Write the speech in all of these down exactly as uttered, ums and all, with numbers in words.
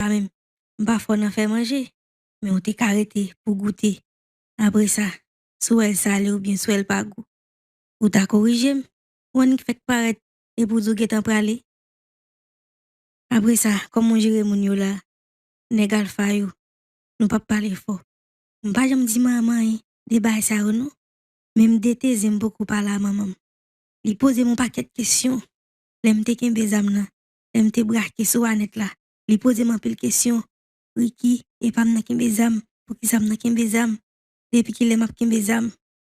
pa menm, m pa fò nan fè manje, men w te ka rete pou goute. Apre sa, si w wè l sale oubyen si w wè l pa gou, ou ta korije m. Ou annik fèk parèt epi w di w gentan prale. Apre sa, kòman w jere moun yo la, nèg alfa yo, nou p ap pale fò. M pa janm di manman anyen de bagay sa yo non. Men m deteze m poko pale a manman m. Li poze m yon pakèt kesyon lè m te kenbe zam nan, lè m te brake sou Anèt la. Li poze m anpil kesyon. Ricky, e pa m nan kenbe zam, poukisa m nan kenbe zam? Depi kilè m ap kenbe zam?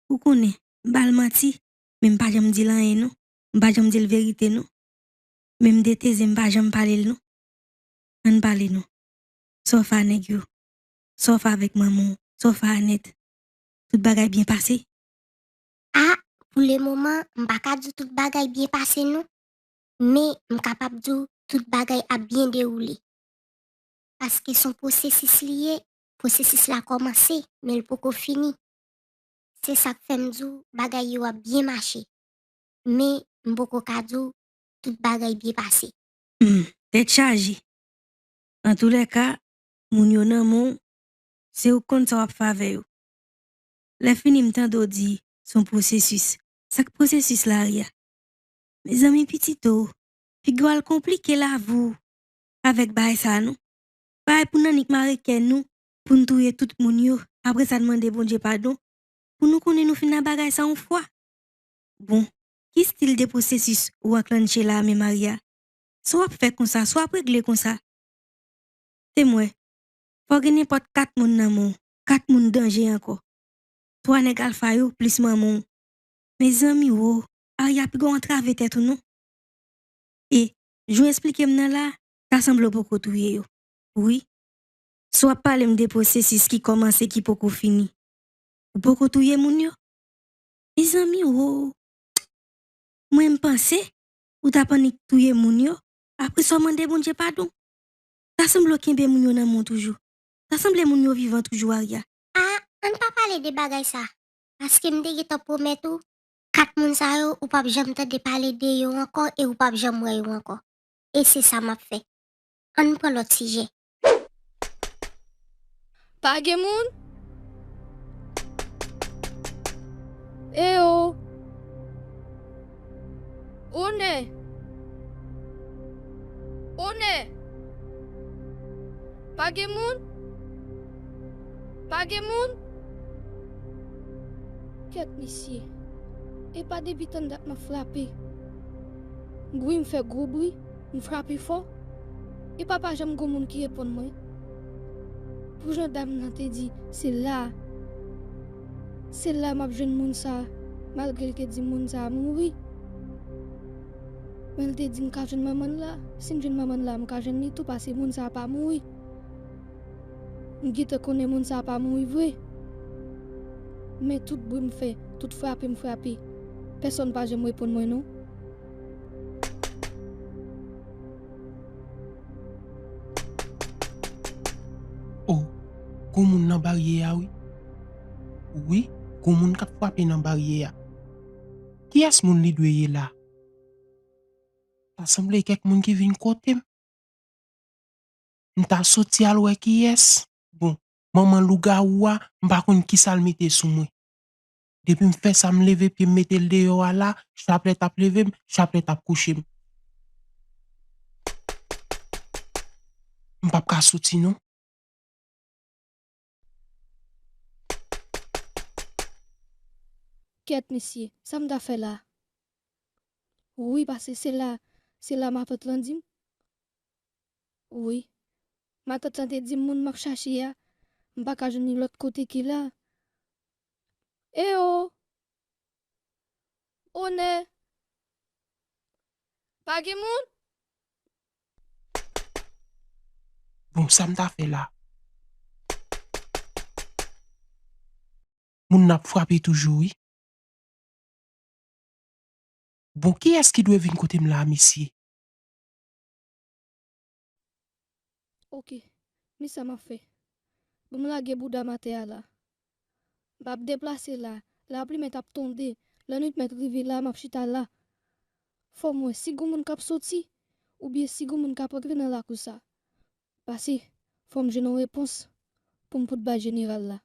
Ou konnen, m ba l manti, men m pa janm di l anyen non. M pa janm di l verite non. Men m deteze m pa janm pale l non. Ann pale non. Sa w fè a nèg yo? Sa w fè avèk manman w? Sa w fè a Anèt? Tout bagay byen pase? A, pou lemoman, m pa ka di w tout bagay byen pase non. Men m kapab di w tout bagay ap byen dewoule. Paske s on pwosesis li ye, pwosesis la kòmanse, men l poko fini. Se sa k fè m di w bagay yo ap byen mache. Men m poko ka di w tout bagay byen pase. Hmm, tèt chaje. Antoulèka, moun yo nan men w, se ou k konn sa w ap fè avè yo. Lè fini m tande w di s on pwosesis. Sa k pwosesis la, Aria? Mezanmi pitit o, figi w al konplike lavi w avèk bagay sa non. Bagay pou n annik mare kè nou, pou n touye tout moun yo, apre sa n mande Bondye padon, pou nou konnen nou fin nan bagay sa yon fwa. Bon, ki stil de pwosesis ou anklanche la menm Aria? Sa w ap fè konsa, sa w ap regle konsa? Temwen, fò gen nenpòt kat moun nan men w, kat moun danje ankò. Twa nèg alfa yo plis manman w. Mezanmi wo, Aria piga w antrave tèt ou non. E, jan w esplike m nan la, ta sanble w poko touye yo. Wi. Si w ap pale m de pwosesis ki kòmanse ki poko fini, ou poko touye moun yo? Mezanmi wo, mwen m panse ou t ap annik touye moun yo, apre sa w mande Bondye padon. Ta sanble w kenbe moun yo nan men w toujou. Ta sanble moun yo vivan toujou Aria. A, ann pa pale de bagay sa. Paske m te gentan pwomèt ou, kat moun sa yo, ou p ap janm tande pale de yo ankò e ou p ap janm wè yo ankò. E se sa m ap fè. Ann pran lòt sijè. Pa gen moun? Eyo! Onè! Onè! Pa gen moun? Pa gen moun? Kèt mesye, e pa depi tann dat m ap frape. Bri m fè gwo bri, m frape fò. E pa pa janm gon moun ki reponn mwen. Pou jan dam nan te di, se la, se la m ap jwenn moun sa, malgre l te di m moun sa a mouri. Men l te di m ka jwenn manman l la, si m jwenn manman l la, m ka jwenn li tou, paske moun sa a pa mouri. M gentan konnen moun sa a pa mouri vre. Men tout bri m fè, tout frape m frape, pèsonn pa janm reponn mwen non. O, gon moun nan baryè a wi. Wi, gon moun k ap frape nan baryè a. Kiyès moun li dwe ye la? Ta sanble kèk moun ki vin kote m. M ta soti al wè kiyès. Bon, manman lougawou a, m pa konn kisa l mete sou mwen. Depi m fè sa, m leve pye m mete l deyò a la, chaplèt ap leve m, chaplèt ap kouche m. M p ap ka soti non. Kèt mesye, sa m ta fè la? Wi, paske se la, se la matant lan di m. Wi. Matant lan te di m moun m ap chache a, m pa ka jwenn li lòt kote ke la. Eyo! Onè! Pa gen moun? Bon, sa m ta fè la? Moun nan ap frape toujou, wi. Bon, kiyès ki dwe vin kote m la a, mesye? Oke, men sa m ap fè. Ban m lage bouda m atè a la. M ap deplase la. Lapli mèt ap tonbe. Lannwit mèt rive la, m ap chita la. Fò m wè si gon moun k ap soti, oubyen si gon moun k ap antre nan lakou sa. pase, fò m jwenn yon repons pou m pot bay jeneral la.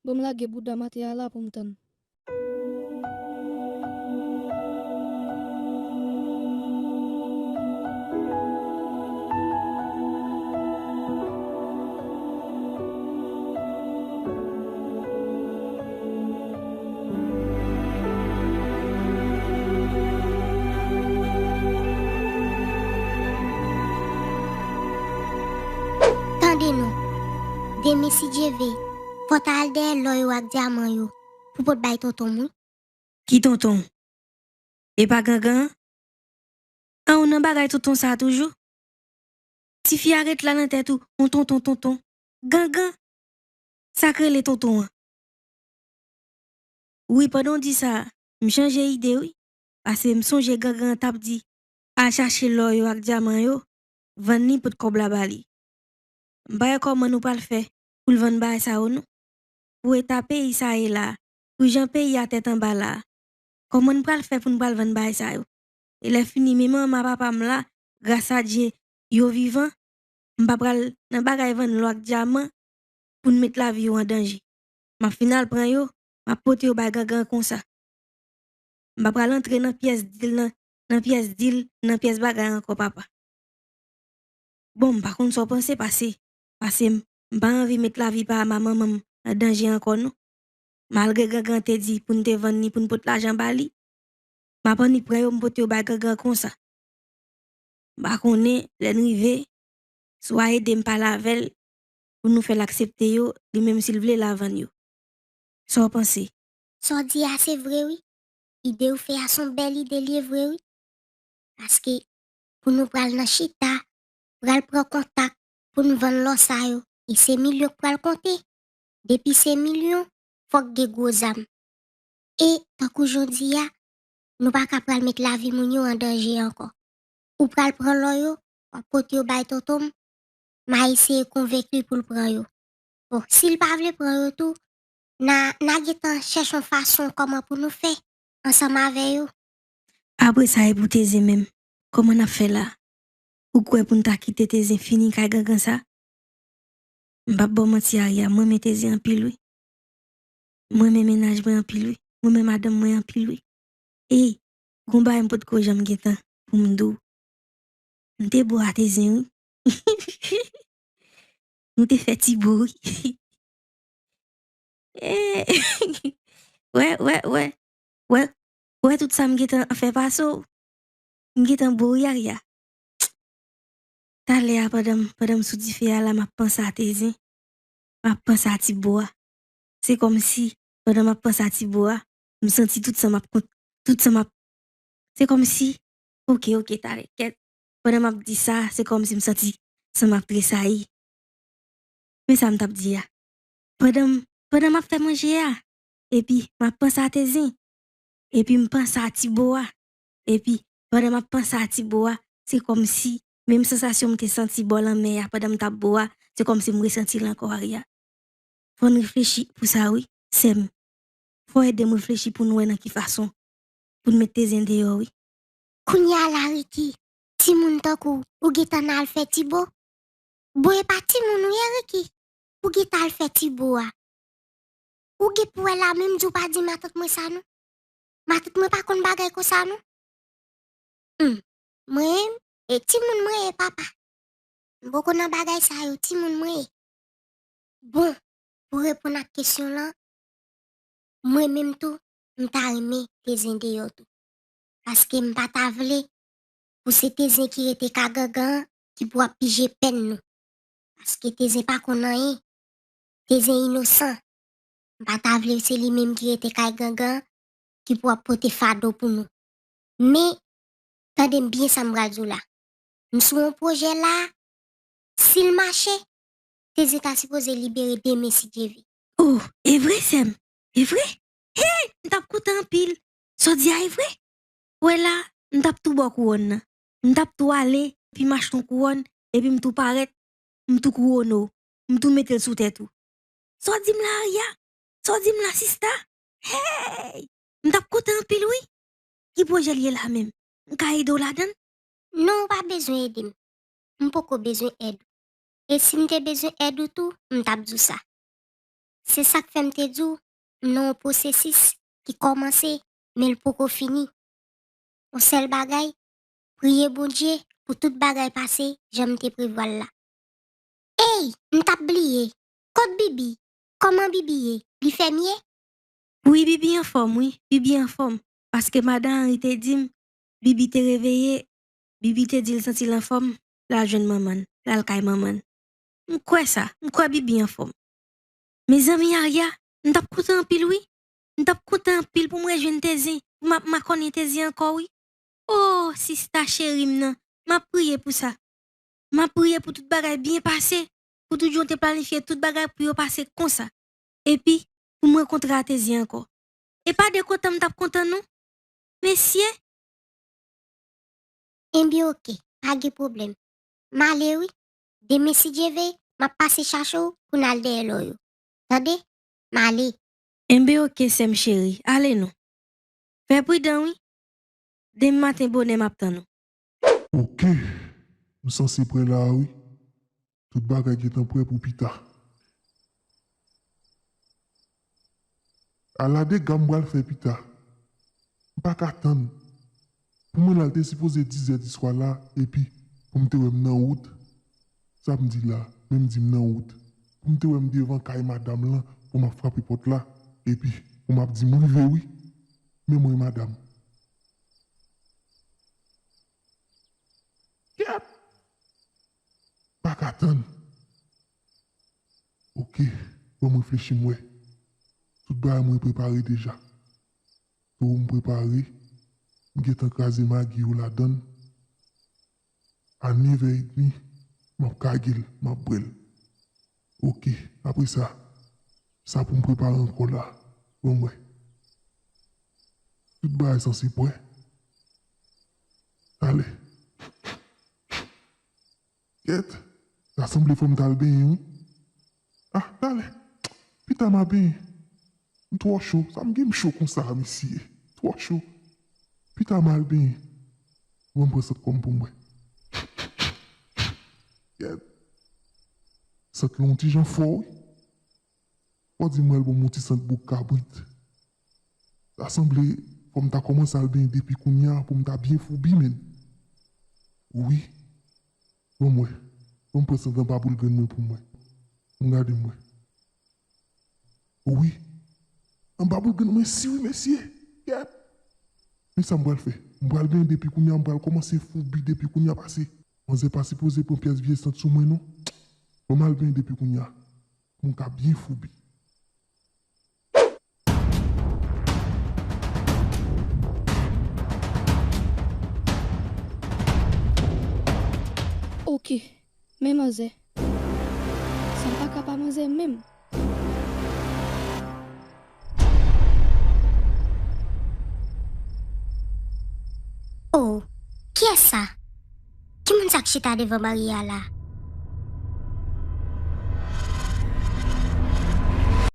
Ban m lage bouda m atè a la pou m tann. Tande non. Demen si Dye ve, fò w ta al dèyè lò yo ak dyaman yo pou pot bay tonton m wi. Ki tonton? E pa Gangan an? An, ou nan bagay tonton sa toujou? Tifi a ret la nan tèt ou, on tonton, tonton. Gangan! Sa k rele tonton an? Wi, pandan w di sa, m chanje ide wi. Paske m sonje Gangan t ap di, al chache lò yo ak dyaman yo, vann li, pot kòb la ba li. M pa wè kòman nou pral fè pou l vann bagay sa yo non. Pou eta peyi sa ye la, pou jan peyi a tèt anba la, kòman n pral fè pou n pral vann bagay sa yo? E lè fini, men manman papa m la, gras a Dye, yo vivan, m pa pral nan bagay vann lò ak dyaman pou n met lavi yo an danje. M ap fin al pran yo, m ap pote yo bay Gangan konsa. M pa pral antre nan pyès dil, nan, nan pyès dil, nan pyès bagay ankò, papa. Bon, m pa konn sa w panse, pase, pase m, m pa anvi met lavi pa a manman m an danje ankò, non. Malgre Gangan te di pou n te vann li, pou n pot lajan ba li, m ap annik pran yo, m pote yo bay Gangan konsa. M pa konnen, lè n rive, swa ede m pale avè l, pou nou fè l aksepte yo, li menm si l vle l a vann yo. Sa w panse? Sa w di a se vre wi. Ide ou fè a se yon bèl ide l ye vre wi. Paske pou nou pral nan chita, pral pran kontak pou n vann lò sa yo, e se milyon k pral konte. Depi se milyon, fòk gen gwo zam. E, tankou jan w di a, nou pa ka pral met lavi moun yo an danje ankò. Ou pral pran lò yo, w ap pote yo bay tonton m, m a eseye konvenk li pou l pran yo. Bon, si l pa vle pran yo tou, n a, n a gentan chèche yon fason kòman pou nou fè ansanm avè yo. Apre sa, e pou Tezen menm, kòman n ap fè la? Ou kwè pou n ta kite Tezen fini kay Gangan sa? M p ap ba w manti, Aria, m renmen Tezen anpil wi. M renmen mennaj mwen anpil wi. M renmen madanm mwen anpil wi. Ey, gon bagay m potko janm gen tan pou m di w. M te bo a Tezen wi. Nou te fè ti bo wi. Eh, wè, wè, wè, wè, wè tout sa m gentan fè pase w. M gentan bo wi, Aria. Talè a, pandan m, pandan m sou dife a la, m ap panse a Tezen. M ap panse a ti bo a. Se kòmsi, pandan m ap panse a ti bo a, m santi tout san m ap kont, tout san m ap, se kòmsi, oke, oke, talè, kèt. Pandan m ap di sa, se kòmsi m santi san m ap tresayi. Men sa m t ap di a. Pandan m, pandan m ap fè manje a, epi m ap panse a Tezen, epi m panse a ti bo a, epi pandan m ap panse a ti bo a, se kòmsi menm sansasyon m te santi bò lanmè a pandan m t ap bo a, se kòmsi m resanti l ankò, Aria. Fò n reflechi pou sa wi, sè m. Fò ede m reflechi pou n wè nan ki fason pou n met Tezen deyò wi. Kounye a la, Ricky, timoun tankou w, ou gentan al fè ti bo? Bon, e pa timoun ou ye, Ricky, pou w gentan al fè ti bo a? Ou gen pou wè la, menm di w pa di matant mwen sa non. Matant mwen pa konn bagay konsa non. Hum, mwen, e timoun mwen ye, papa. M poko nan bagay sa yo, timoun mwen ye. Bon, pou reponn ak kesyon lan, mwen menm tou, m ta renmen Tezen deyò tou. Paske m pa ta vle pou se Tezen ki rete ka Gangan an ki pou ap pije pèn nou. Paske Tezen pa konn anyen. Tezen inosan. M pa ta vle se li menm ki rete kay Gangan an ki pou ap pote fado pou nou. Men, tande m byen sa m pral di w la. M sou yon pwojè la, si l mache, Tezen ta sipoze libere demen si Dye vle. Oh, e vre, sè m? E vre? Hey, m t ap kontan anpil. Sa w di a e vre? Wè la, m t ap tou ba w kouwòn nan. M t ap tou ale, epi m achte yon kouwòn, epi m tou parèt, m tou kouwone w, m tou mete l sou tèt ou. Sa w di m la, Aria? Sa w di m la, sista? Hey! M t ap kontan anpil, wi. Ki pwojè l ye la menm? M ka ede w ladan l? Non, ou pa bezwen ede m. M poko bezwen èd ou. E si m te bezwen èd ou tou, m t ap di w sa. Se sa k fè m te di w, m nan yon pwosesis ki kòmanse, men l poko fini. Yon sèl bagay, priye Bondye pou tout bagay pase jan m te prevwa l la. Ey, m t ap bliye. Kot Bibi? Kòman Bibi ye? Li fèmye? Wi, Bibi anfòm, wi. Bibi anfòm. Paske madan Anri te di m, Bibi te reveye, Bibi te di l santi l anfòm, l al jwenn manman l, l al kay manman l. M kwè sa, m kwè Bibi anfòm. Mezanmi, Arya, m t ap kontan anpil, wi. M t ap kontan anpil pou m rejwenn Tezyen, pou m ap makònen Tezyen ankò, wi. O, sista cheri m nan, m ap priye pou sa. M ap priye pou tout bagay byen pase, pou tout jan w te planifye tout bagay pou yo pase konsa. Epi, pou m rankontre a Tezyen ankò. E pa de kontan m t ap kontan, non. Mesye! Enben, oke, pa gen pwoblèm. M ale, wi. Demen, si Dye vle, m ap pase chache w pou n al dèyè lò yo. Tande? M ale. Enben, oke, sè m cheri, ale non. Fè pridan, wi. Demen maten bonè, m ap tann ou. Oke, m sanse prè la a, wi. Tout bagay gentan prè pou pita. Ala dega m pral fè pita. M pa ka tann. Pou mwen la, l te sipoze dizè di swa la, epi pou m te wè m nan wout. Sa m di la, men m di m nan wout. Pou m te wè m devan kay madanm lan, pou m ap frape pòt la, epi pou m ap di m rive wi. Men mwen madanm. Kèt! Pa ka tann. Oke, ban m reflechi m wè. Tout bagay mwen prepare deja. Towo m prepare, m gentan kraze magi yo ladann. A nevè edmi, m ap kage l, m ap bwè l. Oke, apre sa, sa pou m prepare ankò la, ban m wè. Tout bagay sanse prè. Talè. Kèt, sa sanble fò m t al benyen wi. Ah, talè. Pita m a benyen. M twò cho. Sa m gen m cho konsa, mesye. Twò cho. Pita m al benyen. Mwen pran sant kò m pou m bwè. Kèt. Sant lan yon ti jan fò wi. Fò di m wè l bon m yon ti sant bouk kabrit. Sa sanble fò m ta kòmanse al benyen depi kounye a pou m ta byen foubi menm. Wi. Bon m wè. Bon m pran sant anba boul grenn mwen pou m wè. M gade m wè. Wi. Anba boul grenn mwen si wi mesye. Kèt. Men sa m pral fè. M pral benyen depi kounye a, m pral kòmanse foubi depi kounye a pase. Manzè pa sipoze pran pyès vye sant sou mwen non. Bon m al benyen depi kounye a. Pou m ka byen foubi. Oke, men manzè. Sa pa ka pa manzè menm. Oh, kiyès sa? Ki moun sa k chita devan baryè a la?